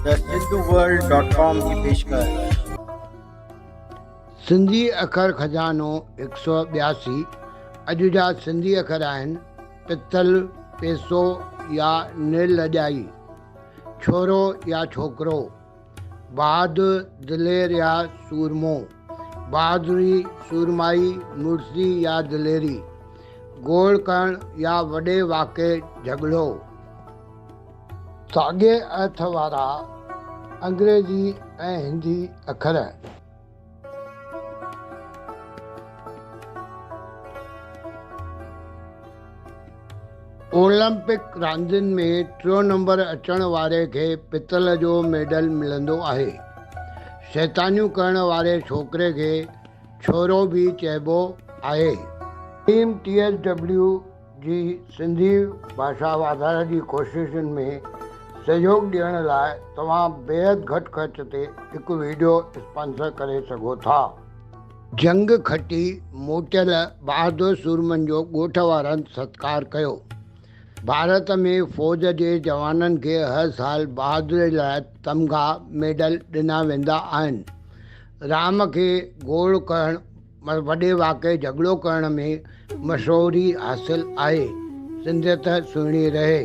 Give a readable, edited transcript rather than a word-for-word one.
The Sindhu world dot com جي پيشڪش. سنڌي اکر خزانو هڪ سؤ 82، اڄ جا سنڌي اکر آهن، پتل، پيسو يا نرلڄائي، ڇورو يا ڇوڪرو، بهادر، دلير يا سورمو، بهادري، سورمائي، مڙسي يا دليري، گوڙ ڪرڻ يا وڏي واڪي جهڳڙو. ساڳئي ارٿ وارا انگريزي ۽ هندي اکر. اولمپڪ راندين ۾ ٽيون نمبر اچڻ واري کي پتل جو ميڊل ملندو آهي. شيطانيون ڪرڻ واري ڇوڪري کي ڇورو به چئبو آهي. ٽيم ٽي ايس ڊبليو جي سنڌي ڀاشا واڌاري جي ڪوششن ۾ سهيوڳ ڏيڻ لاء توهان بيحد گهٽ خرچ تي هڪ وڊيو اسپانسر ڪري سگهو ٿا. جنگ کٽي موٽيل بهادر سورمن جو ڳوٺ وارن ستڪار ڪيو. ڀارت ۾ فوج جي جوانن کي هر سال بهادري لاء تمغا، ميڊل، ڏنا ويندا آهن. رام کي گوڙ ڪرڻ وڏي واقعي جهڳڙو ڪرڻ ۾ مشهوري حاصل آهي. سنڌيت سهڻي رهي.